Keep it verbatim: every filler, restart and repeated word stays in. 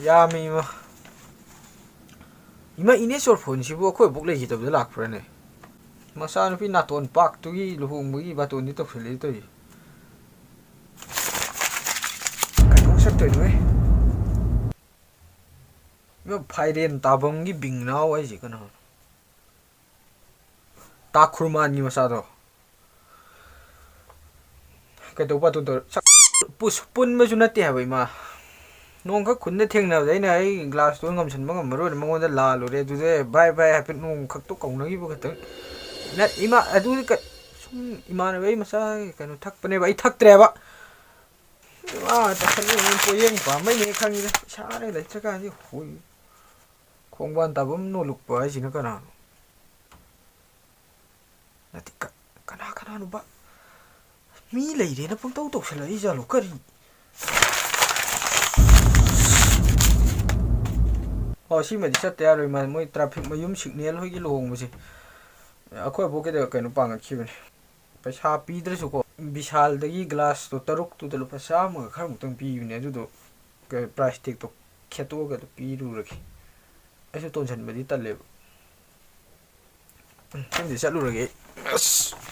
ꯌꯥꯝꯃꯤ ꯏꯃꯥ꯫ ꯏꯃꯥ, ꯏꯅꯦꯆꯣꯔ ꯐꯣꯟꯁꯤꯕꯨ ꯑꯩꯈꯣꯏ ꯑꯕꯣꯛ ꯂꯩꯈꯤꯗꯕꯗ ꯂꯥꯛꯄ꯭ꯔꯥꯅꯦ? ꯃꯆꯥꯅꯨꯄꯤ ꯅꯥꯇꯣꯟ ꯄꯥꯛꯇꯨꯒꯤ ꯂꯨꯍꯣꯡꯕꯒꯤ ꯕꯥꯇꯣꯟꯗꯤ ꯇꯧꯁꯤꯜꯂꯛꯏ ꯇꯧꯔꯤ꯫ ꯀꯩꯗꯧ ꯆꯠꯇꯣꯏꯅꯣꯍꯦ? ꯏꯃꯥ, ꯐꯥꯏꯔꯦꯟ ꯇꯥꯐꯝꯒꯤ ꯕꯤꯡꯅꯥꯎ ꯍꯥꯏꯁꯦ ꯀꯅꯥꯅꯣ? ꯇꯥ ꯈꯨꯔꯃꯥꯟꯒꯤ ꯃꯆꯥꯗꯣ꯫ ꯀꯩꯗꯧꯕ ꯑꯗꯨ ꯇꯧꯔ-, ꯁꯛ-, ꯄꯨꯁ-, ꯄꯨꯟꯕꯁꯨ ꯅꯠꯇꯦ ꯍꯥꯏꯕ ꯏꯃꯥ꯫ ꯅꯣꯡꯈꯛ ꯈꯨꯟꯗ ꯊꯦꯡꯅꯕꯗ ꯑꯩꯅ ꯑꯩ ꯒ꯭ꯂꯥꯁꯇꯣ ꯉꯝꯁꯤꯟꯕ ꯉꯝꯃꯔꯣꯏꯅ ꯃꯉꯣꯟꯗ ꯂꯥꯜꯂꯨꯔꯦ꯫ ꯑꯗꯨꯗ ꯚꯥꯏ, ꯚꯥꯏ ꯍꯥꯏꯐꯦꯠ ꯅꯣꯡꯈꯛꯇꯣ ꯀꯧꯅꯈꯤꯕ ꯈꯛꯇꯪ꯫ ꯅꯠ-, ꯏꯃꯥ, ꯑꯗꯨꯗꯤ ꯀ-, ꯁꯨꯝ ꯏꯃꯥꯟꯅꯕ ꯑꯩ ꯃꯆꯥ ꯀꯩꯅꯣ ꯊꯛꯄꯅꯦꯕ, ꯑꯩ ꯊꯛꯇ꯭ꯔꯦꯕ꯫ ꯏꯃꯥ, ꯇꯧꯁꯜꯂꯛꯏ ꯄꯣꯌꯦꯡ ꯄꯥꯝꯕꯩꯅꯦ ꯈꯪꯉꯤꯗ꯫ ꯏꯁꯥꯅ ꯂꯩꯇ꯭ꯔꯀꯥꯟꯁꯤ ꯍꯨꯏ꯫ ꯈꯣꯡꯕꯥꯟ ꯇꯥꯐꯝ ꯅꯣꯂꯨꯛꯄ ꯍꯥꯏꯁꯤꯅ ꯀꯅꯥꯅꯣ? ꯅꯠꯇꯦ, ꯀ-, ꯀꯅꯥ ꯀꯅꯥꯅꯣꯕ? ꯃꯤ ꯂꯩꯔꯦꯅ ꯄꯪꯇꯧ ꯇꯧꯁꯜꯂꯛꯏ ꯖꯥꯠꯂꯣ? ꯀꯔꯤ? ꯑꯣ, ꯁꯤꯃꯗꯤ ꯆꯠꯇ ꯌꯥꯔꯣꯏ, ꯃꯥ-, ꯃꯣꯏ traffic ꯃꯌꯨꯝ signal ꯍꯣꯏꯒꯤ ꯂꯨꯍꯣꯡꯕꯁꯦ꯫ ꯑꯩꯈꯣꯏ ꯑꯕꯣꯛꯀꯤꯗ ꯀꯩꯅꯣ ꯄꯥꯡꯉꯛꯈꯤꯕꯅꯦ꯫ ꯄꯩꯁꯥ ꯄꯤꯗ꯭ꯔꯁꯨꯀꯣ, ꯕꯤꯁꯥꯜꯗꯒꯤ ꯒ꯭ꯂꯥꯁꯇꯣ ꯇꯔꯨꯛꯇꯨꯗ ꯂꯨꯄꯥ ꯆꯥꯝꯃꯒ ꯈꯔꯃꯨꯛꯇꯪ ꯄꯤꯕꯅꯦ, ꯑꯗꯨꯗꯣ ꯀ-, price tag ꯇꯣ ꯈꯦꯠꯇꯣꯛꯑꯒ ꯑꯗꯨ ꯄꯤꯔꯨꯔꯒꯦ꯫ ꯑꯩꯁꯨ ꯇꯣꯟꯁꯤꯟꯕꯗꯤ ꯇꯜꯂꯦꯕ꯫ ꯁꯤꯃꯗꯤ ꯆꯠꯂꯨꯔꯒꯦ ꯑꯩ꯫ ꯑꯁ!